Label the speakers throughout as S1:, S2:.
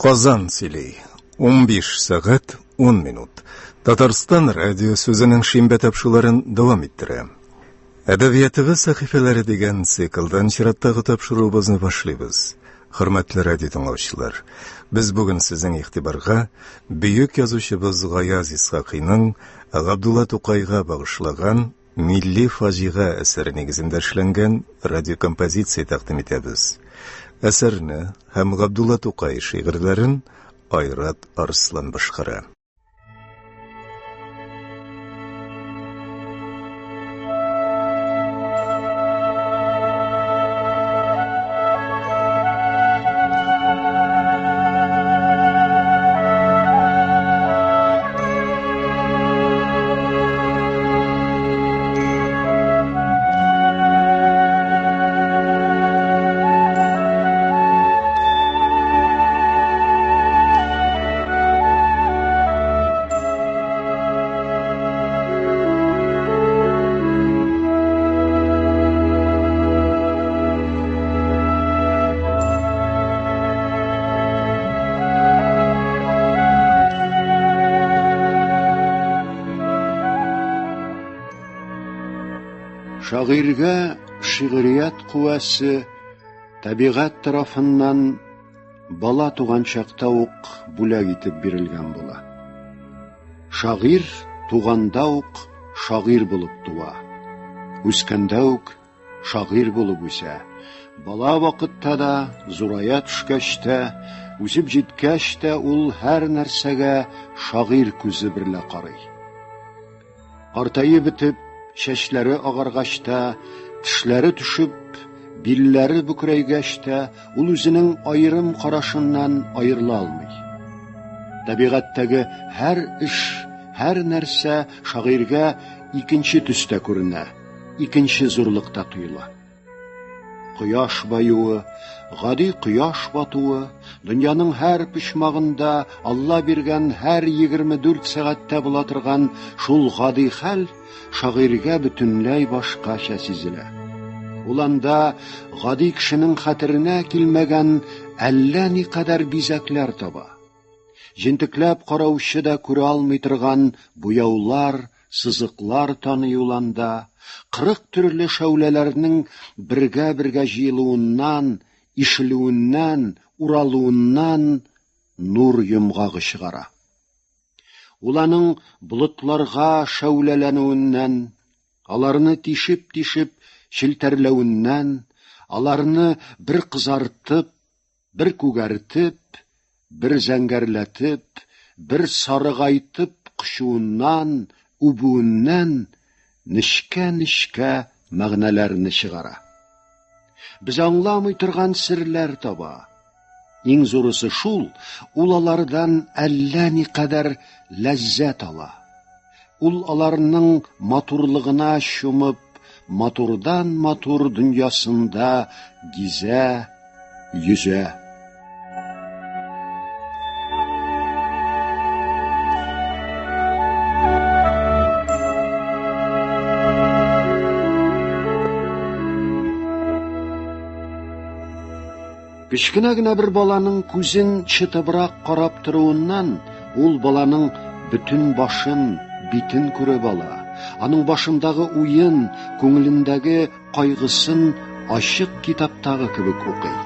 S1: Казан сөйли. 15 сәгать 10 минут. Татарстан радио сүзенең шимбә тапшыруларын дәвам иттерә. Әдәбиятыбыз сәхифәләре дигән циклдан чираттагы тапшыруыбызны башлыйбыз. Хөрмәтле радио тыңлаучылар, без бүген сезнең игътибарга бөек язучыбыз Гаяз Исхакыйның Габдулла Тукайга багышлаган Милли фаҗига әсәре нигезендә эшләнгән радиокомпозиция тәкъдим итәбез. Әсәрне һәм Габдулла Тукай шигырьләрен Айрат Арслан башкара.
S2: Шагыйрьгә шигърият куәсе табигать тарафыннан бала туган чакта ук бүләк итеп бирелгән була. Шагыйрь туганда ук шагыйрь булып туа. Үскәндә үк шагыйрь булып үсә. Бала вакытта да, зурая төшкәч тә, үсеп җиткәч тә ул һәр нәрсәгә шагыйрь күзе берлә карый. Картаеп бетеп, чәчләре агаргач та, тешләре төшеп, билләре бөкрәйгәч тә, ул үзенең аерым карашыннан аерыла алмый. Табигатьтәге һәр эш, һәр нәрсә шагыйрьгә икенче төстә күренә. икенче зурлыкта тоела. Кояш баюы, гади кояш батуы, дөньяның һәр почмагында Алла биргән һәр 24 сәгатьтә була торган шул гади хәл шагыйрьгә бөтенләй башкача сизелә. Ул анда гади кешенең хәтеренә килмәгән әллә никадәр бизәкләр таба. Җентекләп караучы да күрә алмый торган буяулар, сызыклар таный ул анда, 40 төрле шәүләләрнең бергә-бергә җыелуыннан, ишелүеннән, уралуыннан нур йомгагы чыгара. Ул аның болытларга шәүләләнүеннән, аларны тишеп-тишеп челтәрләвеннән, аларны бер кызартып, бер күгәртеп, бер зәңгәрләтеп, бер сарыгайтып кочуыннан, үбүеннән нечкә-нечкә мәгънәләрне чыгара. Без аңламый торган серләр таба. Иң зурысы шул, ул алардан әллә никадәр ләззәт ала. Ул аларның матурлыгына чумып, матурдан матур дөньясында гизә, йөзә. Кечкенә генә бер баланың күзен чытыбрак карап торуыннан ул баланың бөтен башын, битен күреп ала. Аның башындагы уен, күңелендәге кайгысын ачык китаптагы кебек укый.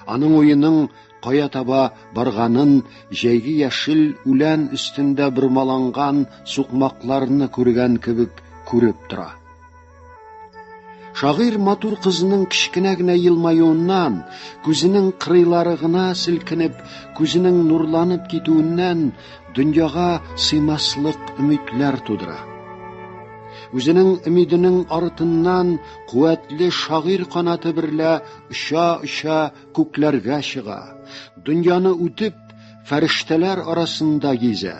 S2: Аның уеның кая таба барганын җәйге яшел үлән өстендә бормаланган сукмакларны күргән кебек күреп тора. Шагыйрь матур кызының кечкенә генә елмаюыннан, күзенең кырыйлары гына селкенеп, күзенең нурланып китүеннән дөньяга сыймаслык өмитләр тудыра. Үзенең өмиденең артыннан куәтле шагыйрь канаты берлә оча-оча күкләргә чыга, дөньяны үтеп, фәрештәләр арасында гизә.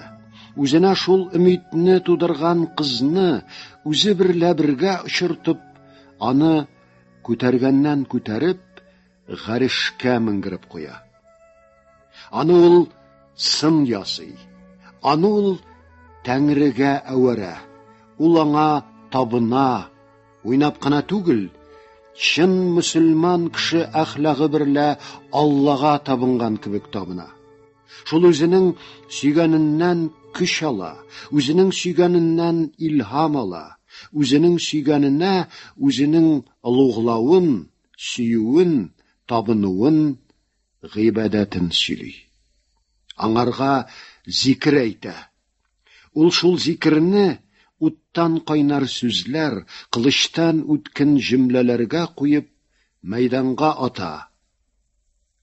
S2: Үзенә шул өмидне тудырган кызны үзе берлә бергә очыртып, аны күтәргәннән күтәреп, гарешкә менгереп куя. Аны ул сын ясый, аны ул Тәңрегә әвәрә, ул аңа табына, уйнап кына түгел, чын мөселман кеше әхлагы берлә Аллага табынган кебек табына. Шул үзенең сөйгәненнән көч ала, үзенең сөйгәненнән илһам ала, үзенең сөйгәненә үзенең олуглавын, сөюен, табынуын, гыйбадәтен сөйли. Аңарга зикер әйтә. Ул шул зикерне уттан кайнар сүзләр, кылычтан үткен җөмләләргә куеп, мәйданга ата,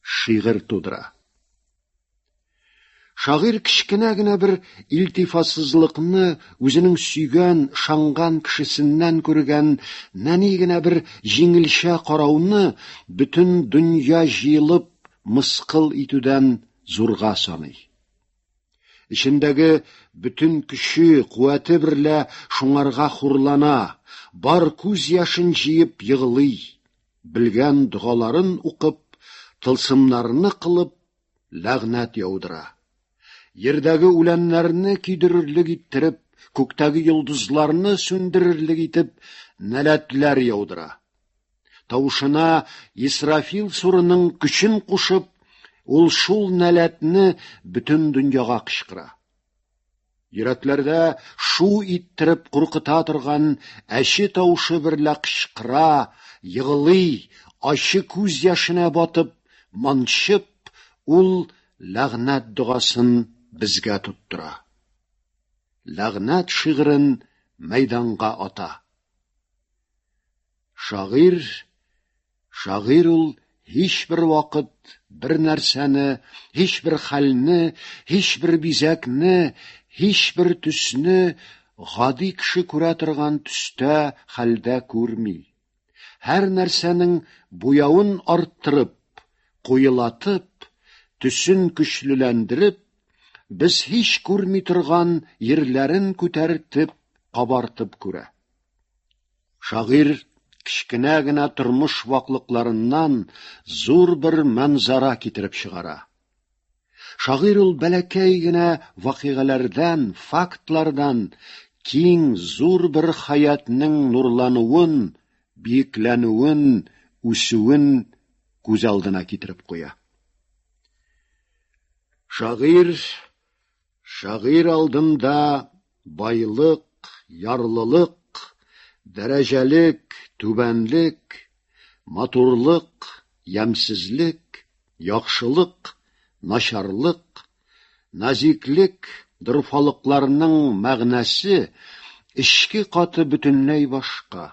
S2: шигырь тудыра. Шагыйрь кечкенә генә бер илтифатсызлыкны үзенең сөйгән, ышанган кешесеннән күргән нәни генә бер җиңелчә карауны бөтен дөнья җыелып мыскыл итүдән зурга саный. Эчендәге бөтен көче, куәте берлә шуңарга хурлана, бар күз яшен җыеп егълый, белгән догаларын укып, тылсымнарны кылып, ләгънәт яудыра. Ердәге үләннәрне көйдерерлек иттереп, күктәге йолдызларны сүндерерлек итеп, нәләтләр яудыра. Тавышына Исрафил сурының көчен кушып, ул шул нәләтне бөтен дөньяга кычкыра. Йөрәкләрдә шу иттереп куркыта торган әче тавышы берлә кычкыра, егылый, ачы күз яшенә батып, манчып, ул ләгънәт догасын безгә тоттыра. Ләгънәт шигырен мәйданга ата. Шагыйрь, шагыйрь ул һичбер вакыт бер нәрсәне, һичбер хәлне, һичбер бизәкне, һичбер төсне гади кеше күрә торган төстә, хәлдә күрми. Һәр нәрсәнең буявын арттырып, куелатып, төсен көчлеләндереп, без һич күрми торган ерләрен күтәртеп, кабартып күрә. Шагыйрь кечкенә генә тормыш ваклыкларыннан зур бер манзара китереп чыгара. Шагыйрь ул бәләкәй генә вакыйгалардан, фактлардан киң, зур бер хаятның нурлануын, биекләнүен, үсүен күз алдына китереп куя. Шагыйрь, шагыйрь алдында байлык, ярлылык, дәрәҗәлек, түбәнлек, матурлык, ямьсезлек, яхшылык, начарлык, назиклек, дорфалыкларның мәгънәсе эчке каты бөтенләй башка.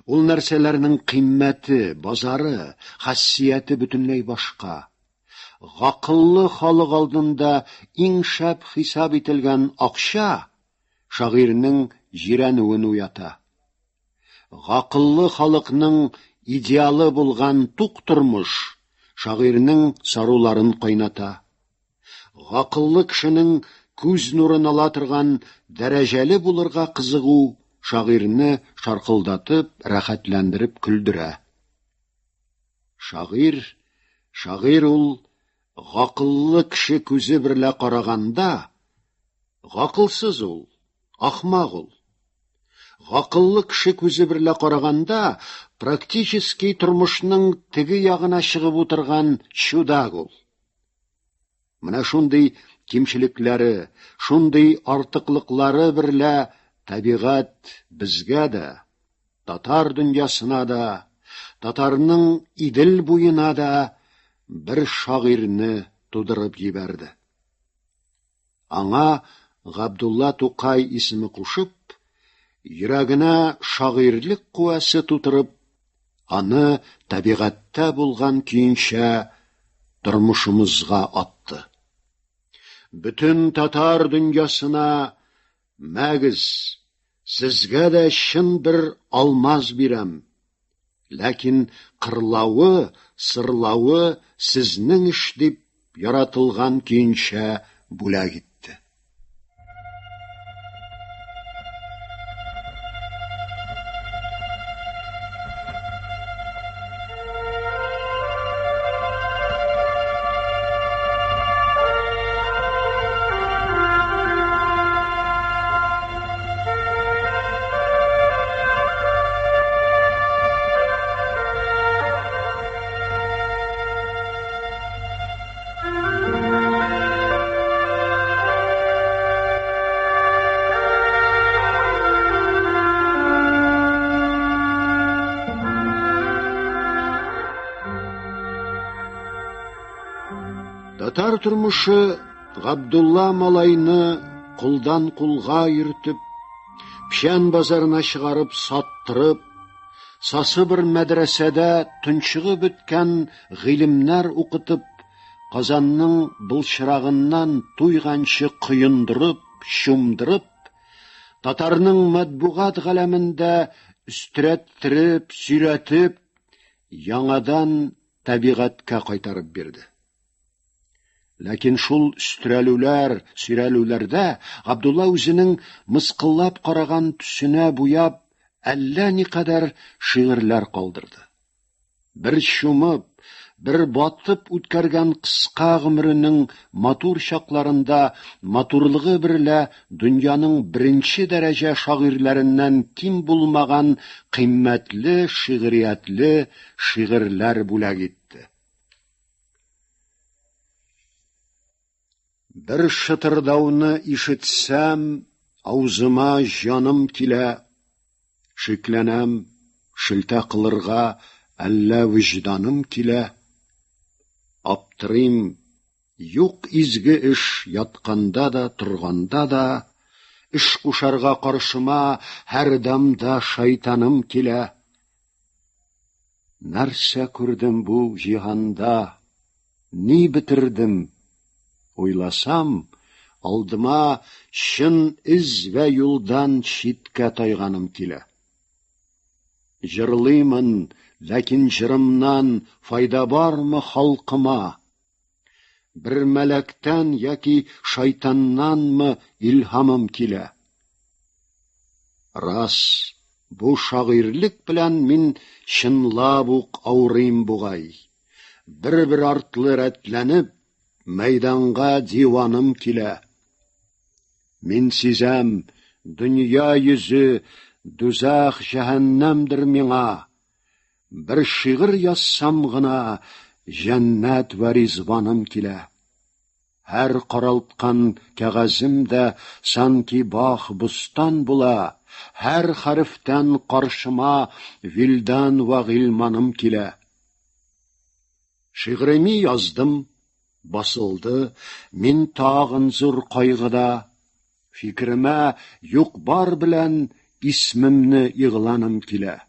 S2: Ул нәрсәләрнең кыйммәте, базары, хассияте бөтенләй башка. Гакыллы халык алдында иң шәп хисап ителгән акча шагыйрьнең җирәнүен уята. Гакыллы халыкның идеалы булган тук тормыш шагыйрьнең саруларын кайната. Гакыллы кешенең күз нурын ала торган дәрәҗәле булырга кызыгу шагыйрьне шаркылдатып, рәхәтләндереп көлдерә. Шагыйрь, шагыйрь ул гакыллы кеше күзе берлә караганда, гакылсыз ул, ахмак ул. Гакыллы кеше күзе берлә караганда, практически тормышның теге ягына чыгып утырган чудак ул. Менә шундый кимчелекләре, шундый артыклыклары берлә табигать безгә дә, татар дөньясына да, татарның Идел буена да бер шагыйрьне тудырып җибәрде. Аңа Габдулла Тукай исеме кушып, йөрәгенә шагыйрьлек куәсе тутырып, аны табигатьтә булган көенчә тормышымызга атты. Бөтен татар дөньясына мәгез, сезгә дә чын бер алмаз бирәм. Ләкин кырлавы, сырлавы сезнең эш дип яратылган көенчә бүләк итте. Татар тормышы Габдулла малайны кулдан кулга йөртеп, печән базарына чыгарып саттырып, сасы бер мәдрәсәдә тончыгып беткән гыйлемнәр укытып, Казанның былчырагыннан туйганчы коендырып, чумдырып, татарның матбугат галәмендә өстерәттереп, сөйрәтеп, яңадан табигатькә кайтарып бирде. Ләкин шул өстерәлүләр, сөйрәлүләрдә Габдулла үзенең мыскыллап караган төсенә буяп әллә никадәр шигырьләр калдырды. Бер чумып, бер батып үткәргән кыска гомеренең матур чакларында матурлыгы берлә дөньяның беренче дәрәҗә шагыйрьләреннән ким булмаган кыйммәтле шигъриятле шигырьләр бүләк итте. Бер шытырдауны ишетсәм, аузыма җаным килә. Шикләнәм, шелтә кылырга әллә вөҗданым килә. Аптырыйм, юк изге эш ятканда да, торганда да, эш кушарга каршыма һәрдамда шайтаным килә. Нәрсә күрдем бу җиһанда? Ни бетердем? Уйласам, алдыма чын эз вә юлдан читкә тайганым килә. Җырлыймын, ләкин җырымнан файда бармы халкыма? Бер мәләктән яки шайтаннанмы илһамым килә? Рас, бу шагыйрьлек белән мин чынлап ук авырыйм бугай. Бер-бер артлы рәтләнеп, мәйданга диваным килә. Мин сизәм, дөнья йөзе дүзәх җәһәннәмдер миңа. Бер шигырь язсам гына, җәннәт вә ризваным килә. Һәр каралткан кәгазем дә санки бах бостан була, һәр хәрефтән каршыма вилдан вә гыйльманым килә. Шигыреми яздым, басылды, мин тагын зур кайгыда. Фикеремә юк-бар белән исмемне игъланым килә.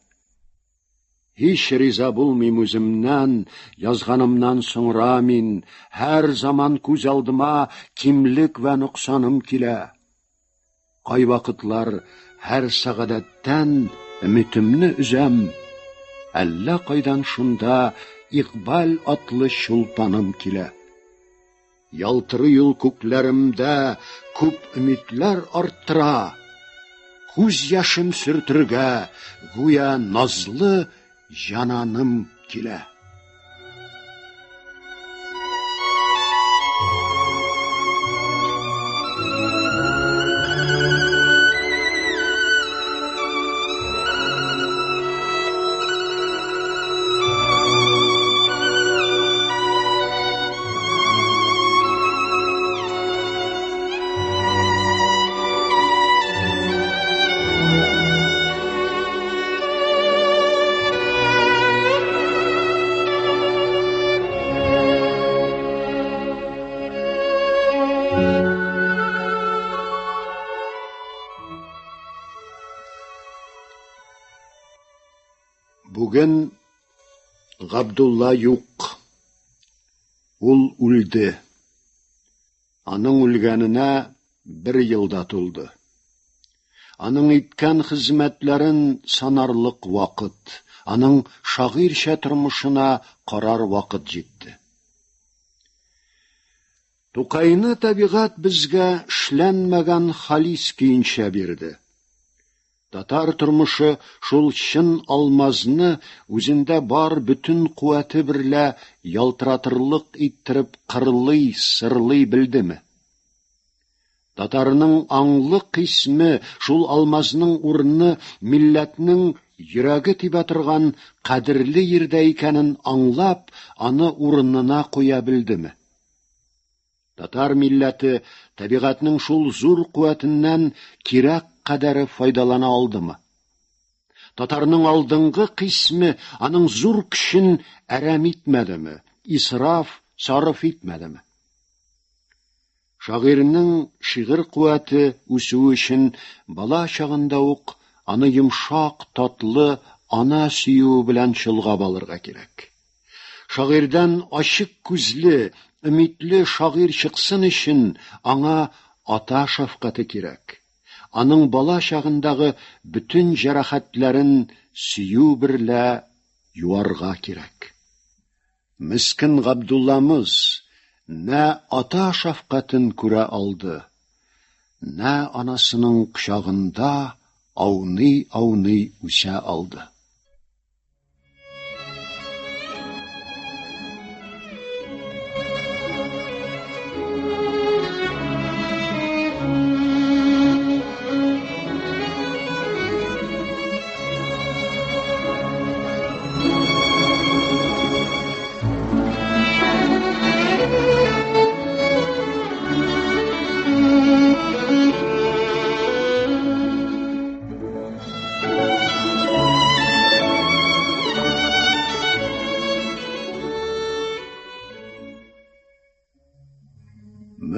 S2: Һич риза булмыйм үземнән, язганымнан соңра мин, һәр заман күз алдыма кимлек вә ноксаным килә. Кайвакытлар һәр сәгадәттән өметемне өзәм, әллә кайдан шунда Икъбал атлы чулпаным килә. Ялтырый ул күкләремдә, күп өмитләр арттыра. Күз яшем сөртергә, гүя назлы җананым килә. Бүген Габдулла юк. Ул үлде. Аның үлгәненә бер ел да тулды. Аның иткән хезмәтләрен санарлык вакыт, аның шагыйрьчә тормышына карар вакыт җитте. Тукайны табигать безгә эшләнмәгән халис көенчә бирде. Татар тормышы шул чын алмазны үзендә бар бөтен куәте берлә ялтыратырлык иттереп кырлый, сырлый белдеме? Татарның аңлы кыйсме шул алмазның урыны милләтнең йөрәге тибә торган кадерле йирдә икәнен аңлап, аны урынына куя белдеме? Татар милләте табигатьнең шул зур куәтеннән кирәк кадәре файдалана алдымы? Татарның алдынгы кыйсме аның зур көчен әрәм итмәдеме, исраф, сарыф итмәдеме? Шагыйрьнең шигырь куәте үсүе өчен бала чагында ук аны йомшак, татлы ана сөюе белән чолгап алырга кирәк. Шагыйрьдән ачык күзле, өмитле шагыйрь чыксын өчен аңа ата шәфкате кирәк. Аның бала чагындагы бөтен җәрәхәтләрен сөю берлә юарга кирәк. Мескен Габдулламыз нә ата шәфкатен күрә алды, нә анасының кочагында ауный-ауный үсә алды.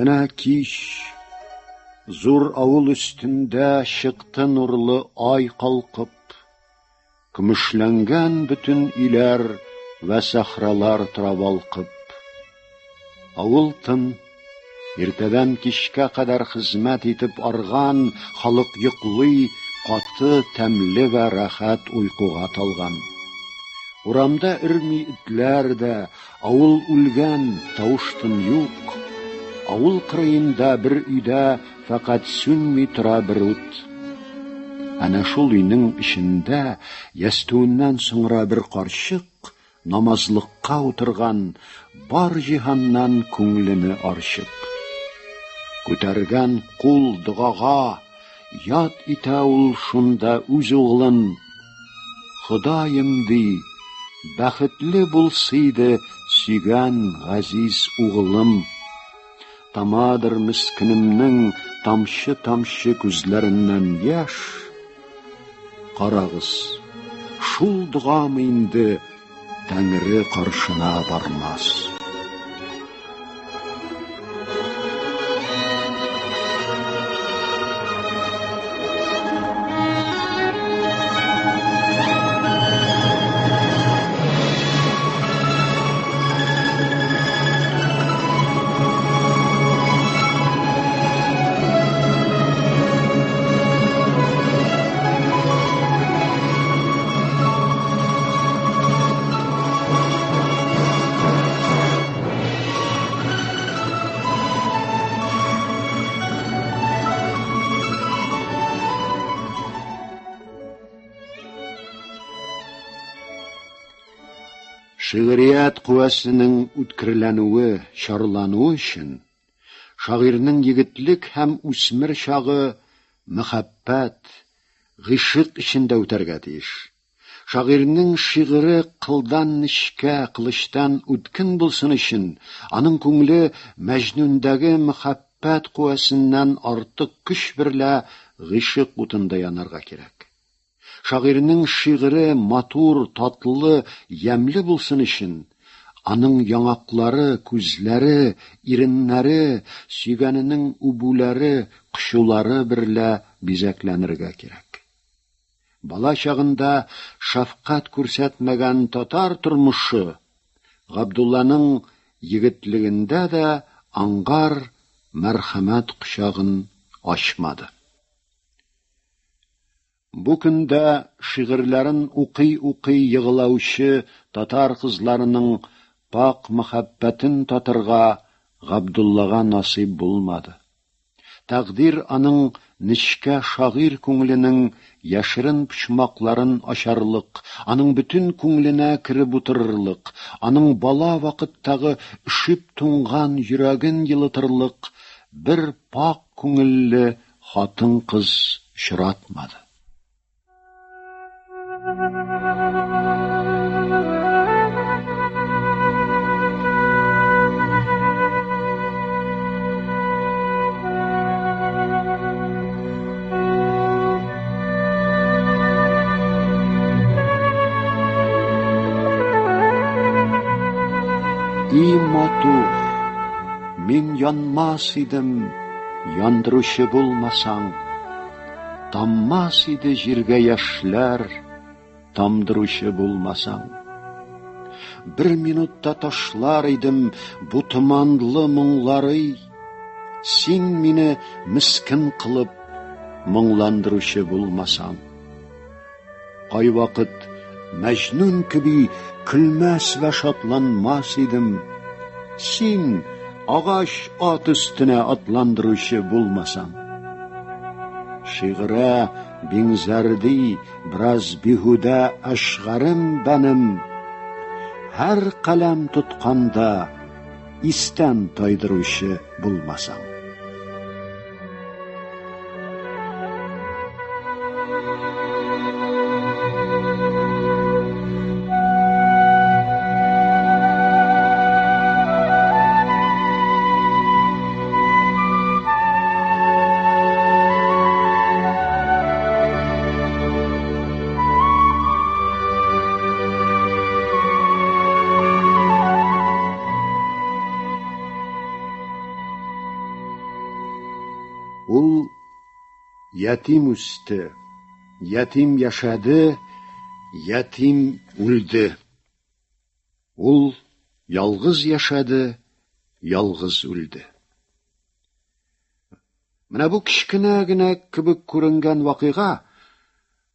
S2: Менә кич зур авыл өстендә чыкты нурлы ай калкып. Көмешләнгән бөтен өйләр вә сахралар тора балкып. Авыл тын, иртәдән кичкә кадәр хезмәт итеп арган халык йоклый, каты, тәмле вә рәхәт уйкуга талган. Урамда өрми этләр дә, Авыл үлгән, тавыш-тын юк. Авыл кырыенда бер өйдә фәкать сүнми тора бер ут. Әнә шул өйнең эчендә ястүеннән соңра бер карчык намазлыкка утырган, бар җиһаннан күңлене арчып. Күтәргән кул догага, яд итә ул шунда үз углын. Ходаем, ди, бәхетле булсыйды сөйгән газиз углым. Тамадыр мескенемнең тамчы-тамчы күзләреннән яшь. Карагыз, шул догамы инде Тәңре каршына бармас. Шигърият куәсенең үткерләнүе, чарлануы өчен шагыйрьнең егетлек һәм үсмер чагы мәхәббәт, гыйшык эчендә үтәргә тиеш. Шагыйрьнең шигыре кылдан нечкә, кылычтан үткен булсын өчен, аның күңеле Мәҗнүндәге мәхәббәт куәсеннән артык көч берлә гыйшык утында янарга кирәк. Шагыйрьнең шигыре матур, татлы, ямьле булсын өчен, аның яңаклары, күзләре, иреннәре, сөйгәненең үбүләре, кочулары берлә бизәкләнергә кирәк. Бала чагында шәфкать күрсәтмәгән татар тормышы Габдулланың егетлегендә дә аңгар мәрхәмәт кочагын ачмады. Бу көндә шигырьләрен укый-укый егылаучы татар кызларының пакь мәхәббәтен татырга Габдуллага насыйп булмады. Тәкъдир аның нечкә шагыйрь күңеленең яшерен почмакларын ачарлык, аның бөтен күңеленә кереп утырырлык, аның бала вакыттагы өшеп туңган йөрәген елытырлык бер пакь күңелле хатын-кыз очратмады. И матур, Мин янмас идем, яндыручы булмасаң. Таммас иде җиргә яшьләр, тамдыручы булмасаң. Бер минутта ташлар идем бу томанлы моңлары. Син мине мескен кылып, моңландыручы булмасаң. Кайвакыт Мәҗнүн кеби көлмәс вә шатланмас идем. Син агач ат өстенә атландыручы булмасаң. Шигырә биңзәрди бераз биһудә әшгарем бәнем. Һәр каләм тотканда истән тайдыручы булмасаң. Ул ятим үсте, ятим яшәде, ятим үлде. Ул ялгыз яшәде, ялгыз үлде. Менә бу кечкенә генә кебек күренгән вакыйга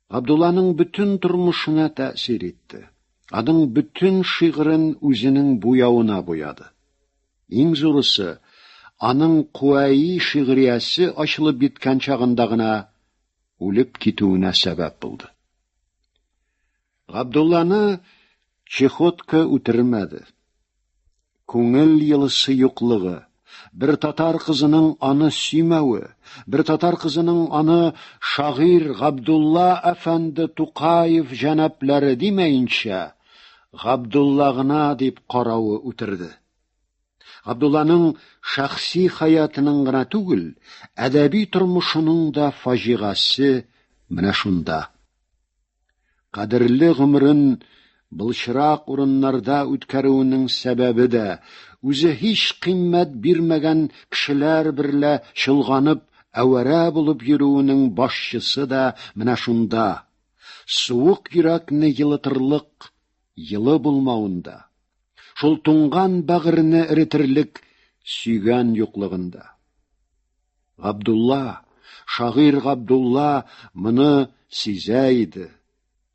S2: Габдулланың бөтен тормышына тәэсир итте. Аның бөтен шигырен үзенең буявына буяды. Иң зурысы, аның куәи шигъриясе ачылып беткән чагында гына үлеп китүенә сәбәп булды. Габдулланы чехотка үтермәде. Күңел елысы юклыгы, бер татар кызының аны сөймәве, бер татар кызының аны шагыйрь Габдулла әфәнде Тукаев җәнаплары димәенчә, Габдулла гына дип каравы үтерде. Габдулланың шәхси хаятының гына түгел, әдәби тормышының да фаҗигасе менә шунда. Кадерле гомерен былчырак урыннарда үткәрүенең сәбәбе дә, үзе һич кыйммәт бирмәгән кешеләр берлә чолганып, әвәрә булып йөрүенең башчысы да менә шунда. Суык йөрәкне елытырлык елы булмавында. Шул туңган бәгырьне эретерлек сөйгән юклыгында. Габдулла, шагыйрь Габдулла моны сизә иде.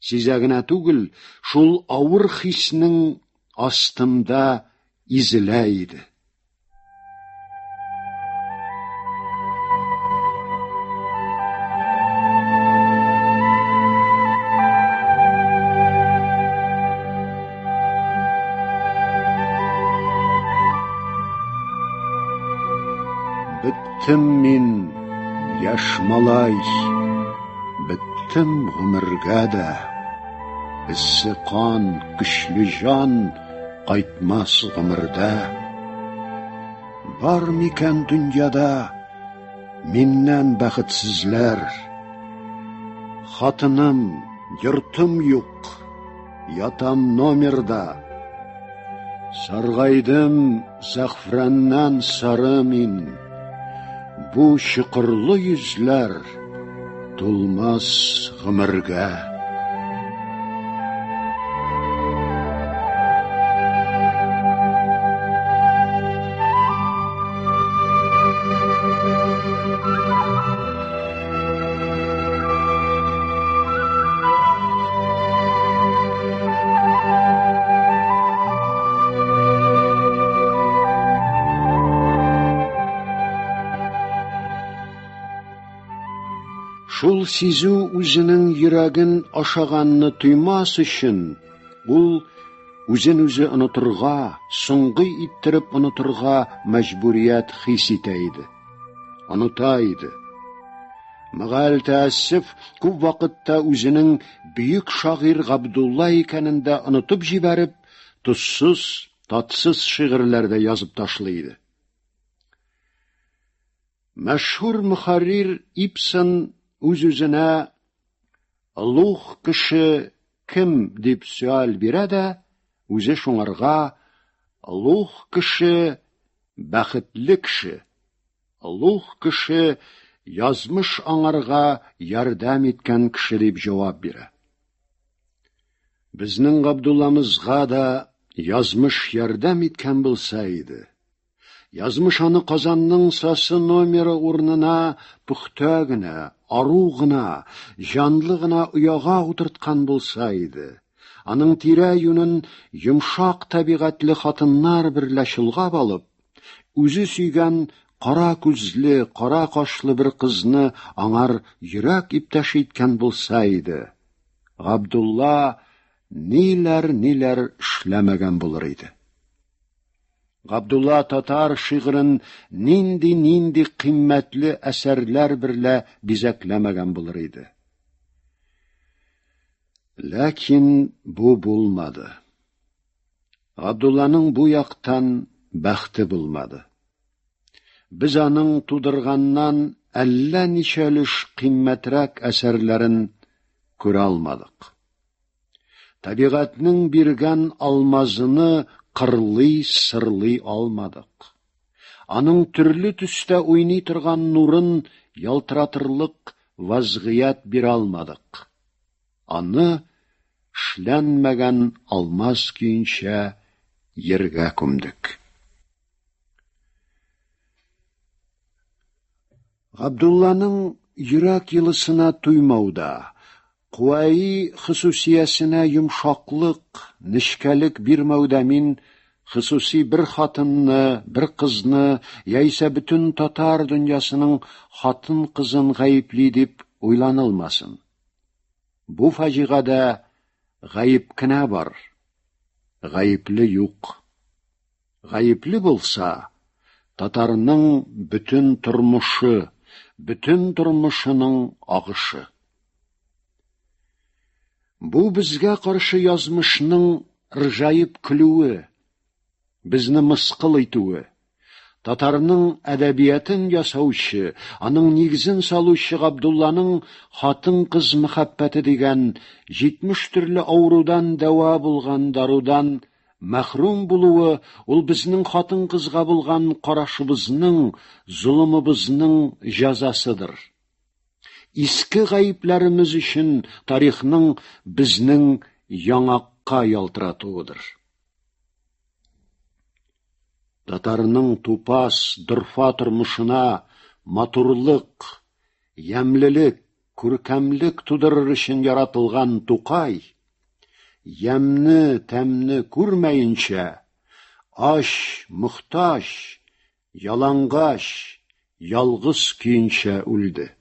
S2: Сизә генә түгел, шул авыр хиснең астында изелә иде. Беттем мин, яшь малай, беттем гомергә дә. Эссе кан, көчле җан кайтмас гомердә. Бар микән дөньяда миннән бәхетсезләр? Хатыным, йортым юк, ятам номерда. Саргайдым зәгъфраннан сары мин. Бу чокырлы йөзләр тулмас гомергә. Шул сизү үзенең йөрәген ашаганны тоймас өчен, ул үзен үзе онытырга, соңгы иттереп онытырга мәҗбүрият хис итә иде. Оныта иде. Мәгаль тәәссеф, күп вакытта үзенең бөек шагыйрь Габдулла икәнен дә онытып җибәреп, тозсыз, татсыз шигырьләр дә язып ташлый иде. Мәшһүр мөхәррир Ибсен үз-үзенә Лух кеше кем дип сөаль бирә дә, үзе шуңарга Лух кеше. бәхетле кеше, олуг кеше, язмыш аңарга ярдәм иткән кеше дип җавап бирә. Безнең Габдулламызга да язмыш ярдәм иткән булса иде. Язмыш аны Казанның сасы номеры урынына пөхтә генә, ару гына, җанлы гына ояга утырткан булса иде. Аның тирә-юнен йомшак табигатьле хатыннар берлә чолгап алып, үзе сөйгән кара күзле, кара кашлы бер кызны аңар йөрәк иптәше иткән булса иде. Габдулла ниләр-ниләр эшләмәгән булыр иде. Габдулла татар шигырен нинди-нинди кыйммәтле әсәрләр берлә бизәкләмәгән булыр иде. Ләкин бу булмады. Габдулланың бу яктан бәхте булмады. Без аның тудырганнан әллә ничә өлеш кыйммәтрәк әсәрләрен күрә алмадык. Табигатьнең биргән алмазыны кырлый-сырлый алмадык. Аның төрле төстә уйный торган нурын ялтыратырлык вазгыять бирә алмадык. Аны эшләнмәгән алмаз көенчә ергә күмдек. Габдулланың йөрәк йылысына туймауда, куәи хосусиясенә йомшаклык, нечкәлек бирмәүдә мин хосуси бер хатынны, бер кызны яисә бөтен татар дөньясының хатын-кызын гаепли дип уйланылмасын. Бу фаҗигадә гаеп кенә бар, гаепле юк. Гаепле булса, татарның бөтен тормышы, бөтен тормышының агышы. Бу безгә каршы язмышның ыржаеп көлүе, безне мыскыл итүе, татарның әдәбиятын ясаучы, аның нигезен салучы Габдулланың хатын-кыз мәхәббәте дигән 70 төрле авырудан дәва булган дарудан мәхрүм булуы ул безнең хатын-кызга булган карашыбызның, золымыбызның җәзасыдыр. Иске гаепләремез өчен тарихның безнең яңакка ялтыратуыдыр. Татарның тупас, дорфа тормышына матурлык, ямьлелек, күркәмлек тудырыр өчен яратылган Тукай, ямьне, тәмне күрмәенчә, ач, мохтаҗ, ялангач, ялгыз көенчә үлде.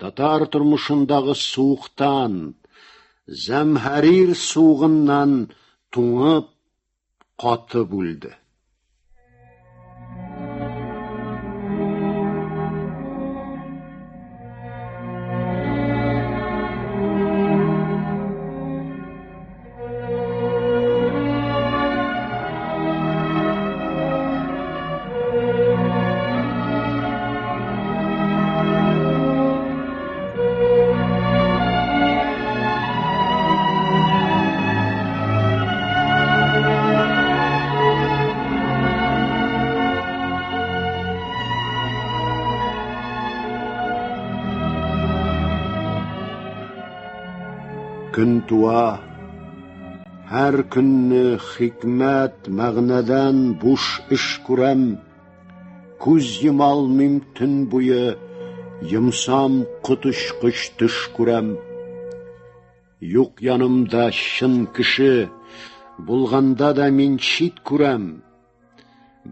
S2: Татар тормышындагы суыктан, зәмһәрир суыгыннан туңып, катып үлде. Көн туа, һәр көнне хикмәт, мәгънәдән буш эш күрәм. Күз йома алмыйм төн буе, йомсам коточкыч төш күрәм. Юк янымда чын кеше, булганда да мин чит күрәм.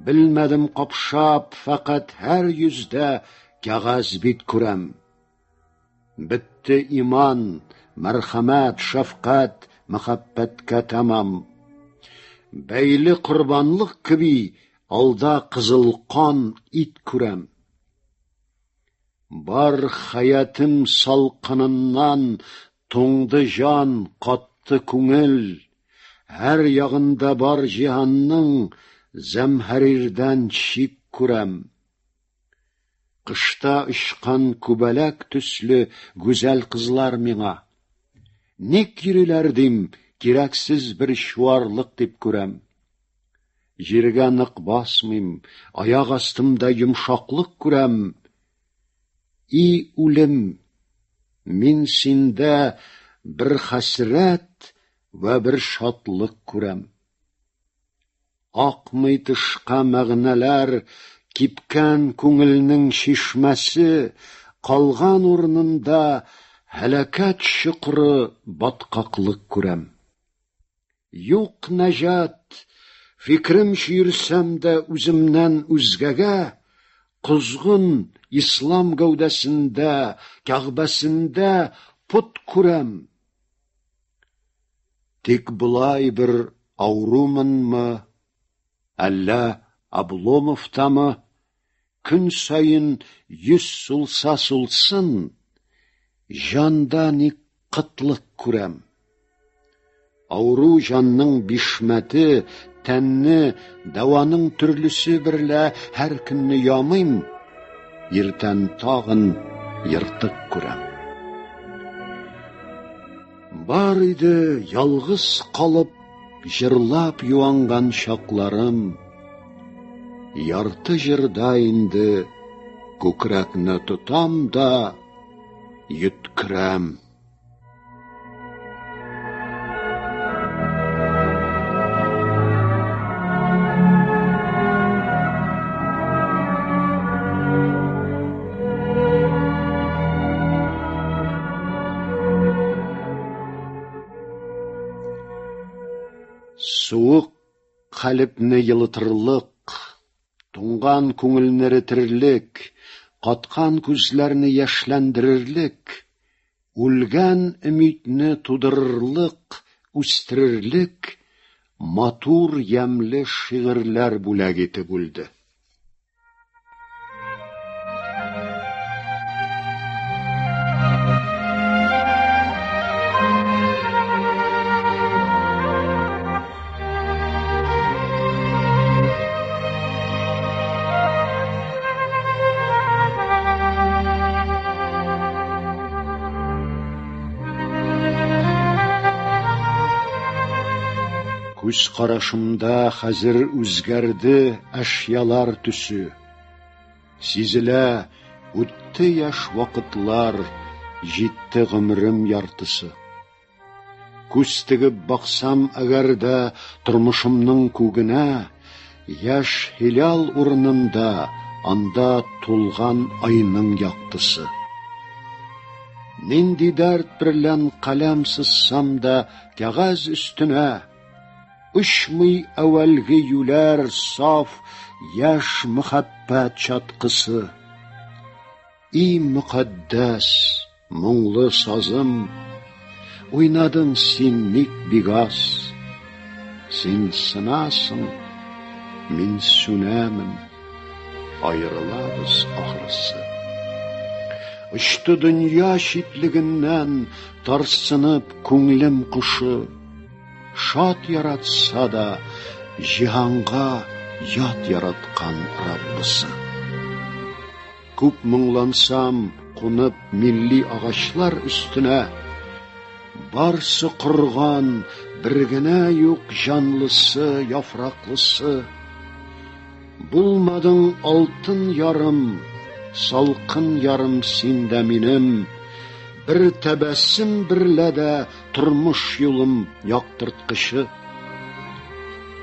S2: Белмәдем капшап, фәкать һәр йөздә кәгазь бит күрәм. Бетте иман, мәрхәмәт, шәфкать, мәхәббәткә тәмам. Бәйле корбанлык кеби алда кызыл кан ит күрәм. Бар хәятым салкыныннан туңды җан, катты күңел. Һәр ягында бар җиһанның зәмһәрирдән чик күрәм. Кышта очкан күбәләк төсле гүзәл кызлар миңа. Ник йөриләр дим, кирәксез бер чуарлык дип күрәм. Җиргә нык басмыйм, аяк астымда йомшаклык күрәм. И үлем, мин синдә бер хәсрәт вә бер шатлык күрәм. Акмый тышка мәгънәләр, кипкән күңелнең чишмәсе, калган урынында һәлакәт чокыры баткаклык күрәм. Юк нәҗат, фикрем чөерсәм дә үземнән үзгәгә, козгын ислам гәүдәсендә, кәгъбәсендә пот күрәм. Тик болай бер авырумынмы, әллә Обломовтамы, көн саен йөз сулса сулсын, җанда ник кытлык күрәм. Авыру җанның бишмәте, тәнне дәваның төрлесе берлә һәр көнне ямыйм, иртән тагын ертык күрәм. Бар иде ялгыз калып, җырлап юанган чакларым. Ярты җырда инде күкрәкне тотам да йөткерәм. Суык калебне йылытырлык, туңган күңелне эретерлек, каткан күзләрне яшьләндерерлек, үлгән өмидне тудырырлык, үстерерлек матур ямьле шигырьләр бүләк итеп үлде. Күз карашымда хәзер үзгәрде әшьялар төсе. Сизелә, үтте яшь вакытлар, җитте гомерем яртысы. Күз тегеп баксам әгәр дә тормышымның күгенә, яшь һилал урынында анда тулган айның яктысы. Нинди дәрт берлән каләм сызсам да кәгазь өстенә, очмый әүвәлге юләр саф яшь мөхәббәт чаткысы. И мөкатдәс, моңлы сазым, уйнадың син ник бик аз? Син сынасың, мин сүнәмен, аерылабыз ахрысы. Очты дөнья читлегеннән тарсынып күңлем кошы. Шат яратса да, җиһанга ят яраткан Раббысы. Күп моңлансам, кунып милли агачлар өстенә, барсы корган, бер генә юк җанлысы, яфраклысы. Булмадың алтын ярым, салкын ярым син дә минем, бер тәбәссем берлә дә тормыш юлым яктырткычы.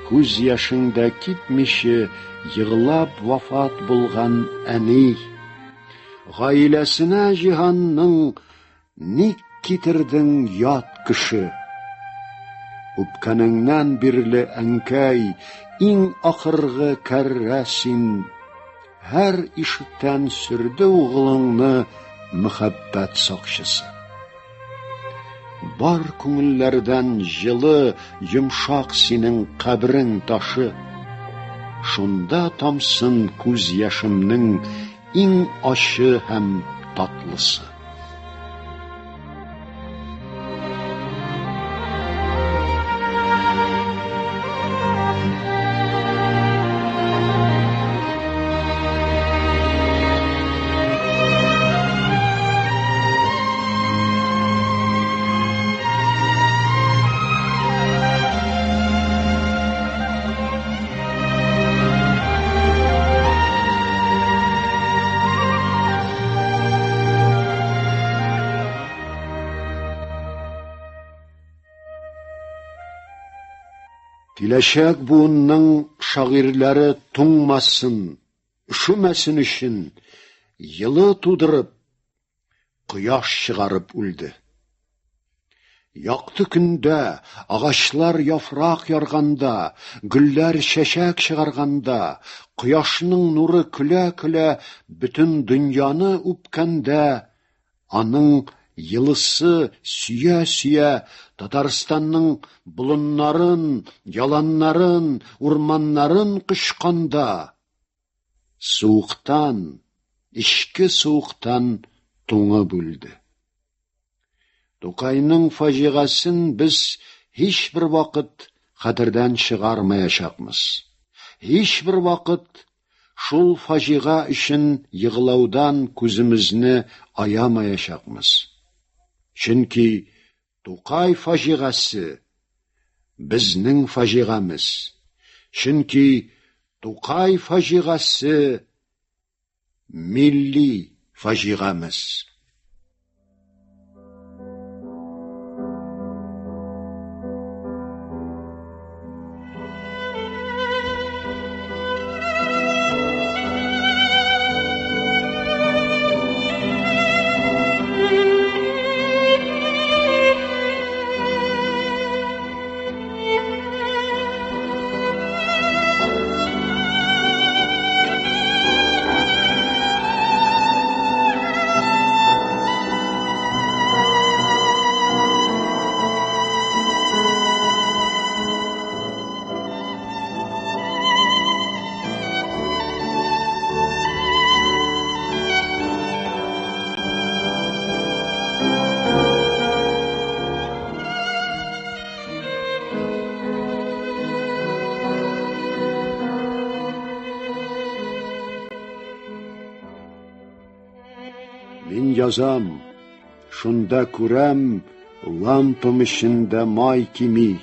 S2: Күз яшең дә кипмиче егълап вафат булган әни. Гаиләсенә җиһанның ник китердең ят кеше? Үпкәнеңнән бирле, әнкәй, иң ахыргы кәррә син. Һәр ишектән сөрде угылыңны мөхәббәт сакчысы. Бар күңелләрдән җылы, йомшак синең кабрең ташы. Шунда тамсын күз яшемнең иң ачы һәм татлысы. Киләчәк буынның шагыйрьләре туңмасын, өшемәсен өчен елы тудырып, кояш чыгарып үлде. Якты көндә, агачлар яфрак ярганда, гөлләр чәчәк чыгарганда, кояшның нуры көлә-көлә бөтен дөньяны үпкәндә, аның елысы сөя-сөя Татарстанның болыннарын, яланнарын, урманнарын кочканда, суыктан, эчке суыктан туңып үлде. Тукайның фаҗигасен без һичбер вакыт хәтердән чыгармаячакмыз. Һичбер вакыт шул фаҗига өчен егылаудан күземезне аямаячакмыз. Чөнки Тукай фаҗигасе безнең фаҗигамез. Чөнки Тукай фаҗигасе милли фаҗигамез. Мин язам, шунда күрәм, лампам эчендә май кими.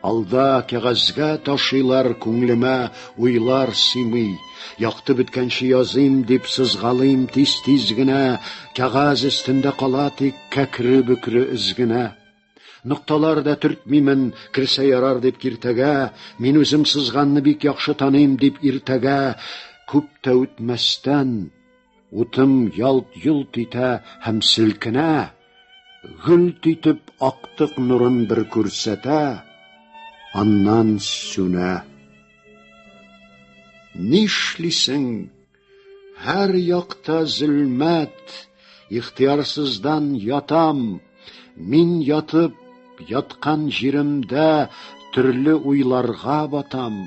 S2: Алда кәгазьгә ташыйлар, күңлемә уйлар сыймый. Якты беткәнче языйм дип сызгалыйм тиз-тиз генә, кәгазь өстендә кала тик кәкре-бөкре эз генә. Нокталар да төртмимен, керсә ярар дип киртәгә, мин үзем сызганны бик яхшы таныйм дип иртәгә. Күп тә үтмәстән, утым ялт-йолт итә һәм селкенә, гөлт итеп актык нурын бер күрсәтә, аннан сүнә. Нишлисең? Һәр якта зөлмәт, ихтыярсыздан ятам. Мин ятып, яткан җиремдә төрле уйларга батам.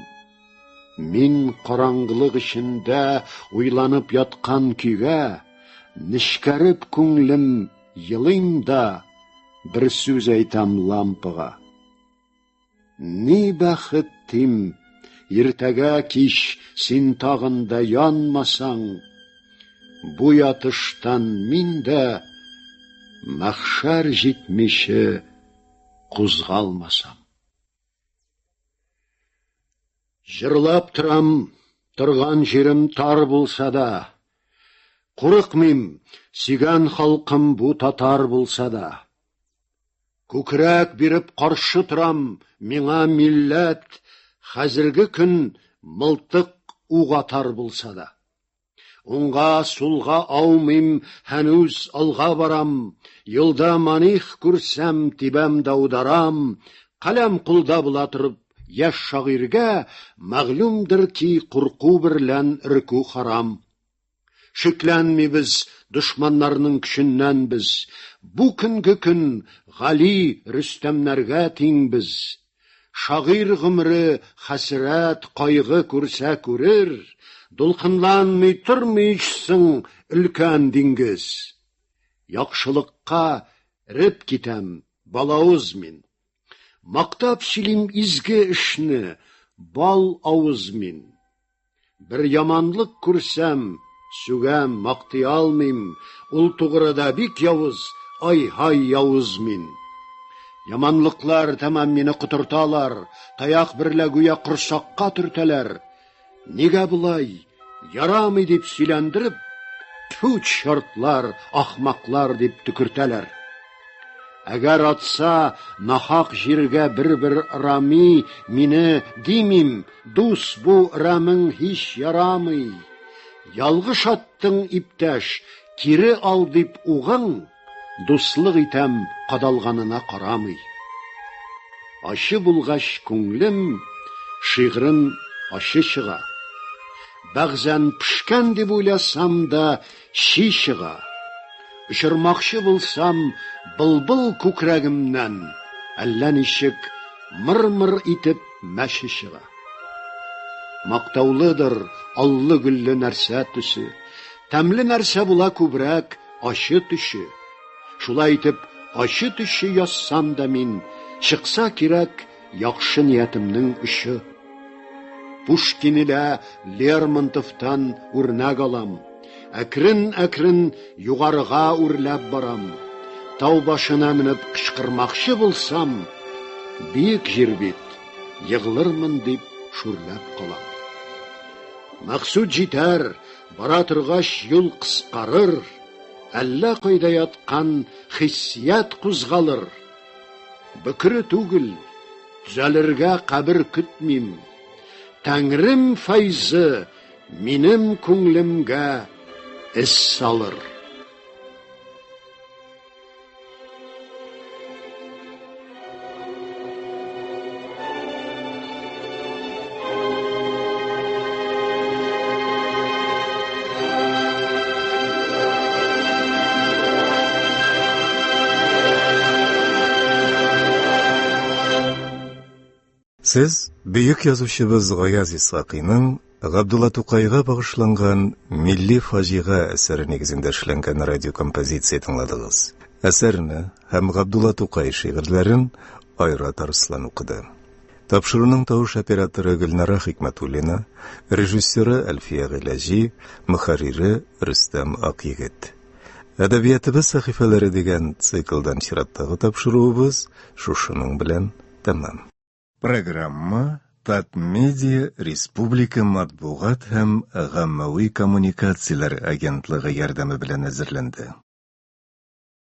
S2: Мин караңгылык эчендә уйланып яткан көйгә, нечкәреп күңлем елыйм да, бер сүз әйтәм лампага. Ни бәхет дим, иртәгә кич син тагын да янмасаң, бу ятыштан мин дә мәхшәр җитмиче кузгалмасам. Җырлап торам, торган җирем тар булса да. Курыкмыйм, сөйгән халкым бу татар булса да. Күкрәк биреп каршы торам, миңа милләт, хәзерге көн мылтык ук атар булса да. Уңга, сулга аумыйм, һәнүз алга барам. Юлда маних күрсәм, тибәм дә ударам. Каләм кулда була торып, яшь шагыйрьгә мәгълүмдер ки, курку берлән өркү харам. Шикләнмибез дошманнарның көченнән без. Бу көнге көн Гали Рөстәмнәргә тиңбез. Шагыйрь гомере хәсрәт, кайгы күрсә күрер, дулкынланмый тормый ич соң өлкән диңгез. Яхшылыкка эреп китәм, балавыз мин. Мактап сөйлим изге эшне, бал авыз мин. Бер яманлык күрсәм, сүгәм, мактый алмыйм, ул тугрыда бик явыз, ай-һай явыз мин. Яманлыклар тәмам мине котырталар, таяк берлә гүя корсакка төртәләр. Нигә болай, ярамый дип сөйләндереп, тфү, чортлар, ахмаклар дип төкертәләр. Әгәр атса нахак җиргә бер-бер Рами мине, димим, дус, бу рәмең һич ярамый. Ялгыш аттың, иптәш, кире ал дип угың, дуслык итәм кадалганына карамый. Ачы булгач күңлем, шигырем ачы чыга. Бәгъзән пешкән дип уйласам да, чи чыга. Очырмакчы булсам, былбыл күкрәгемнән, әллә ничек мыр-мыр итеп мәче чыга. Мактаулыдыр аллы-гөлле нәрсә төсе, тәмле нәрсә була күбрәк ачы төче. Шулай итеп, ачы төче язсам да мин, чыкса кирәк яхшы ниятемнең очы. Пушкин илә Лермонтовтан үрнәк алам. Әкрен-әкрен югарыга үрләп барам. Тау башына менеп кычкырмакчы булсам, биек җир бит, егылырмын дип шүрләп калам. Мәкъсүд җитәр, бара торгач юл кыскарыр, әллә кайда яткан хиссият кузгалыр. Бөкре түгел, төзәлергә кабер көтмим. Тәңрем фәйзе минем күңлемгә эз салыр.
S1: Сез бөек язучыбыз Гаяз Исхакыйның Габдулла Тукайга багышланган Милли фаҗига әсәре нигезендә эшләнгән радиокомпозиция тыңладыгыз. Әсәрне һәм Габдулла Тукай шигырьләрен Айрат Арслан укыды. Тапшыруның тавыш операторы Гөлнара Хикмәтуллина, режиссеры Әлфия Гыйләҗи, мөхәррире Рөстәм Акъегет. Әдәбиятыбыз сәхифәләре дигән циклдан чираттагы тапшыруыбыз шушының белән тәмам. Программа Татмедиа республика матбугат һәм гаммәви коммуникацияләр агентлыгы ярдәме белән әзерләнде.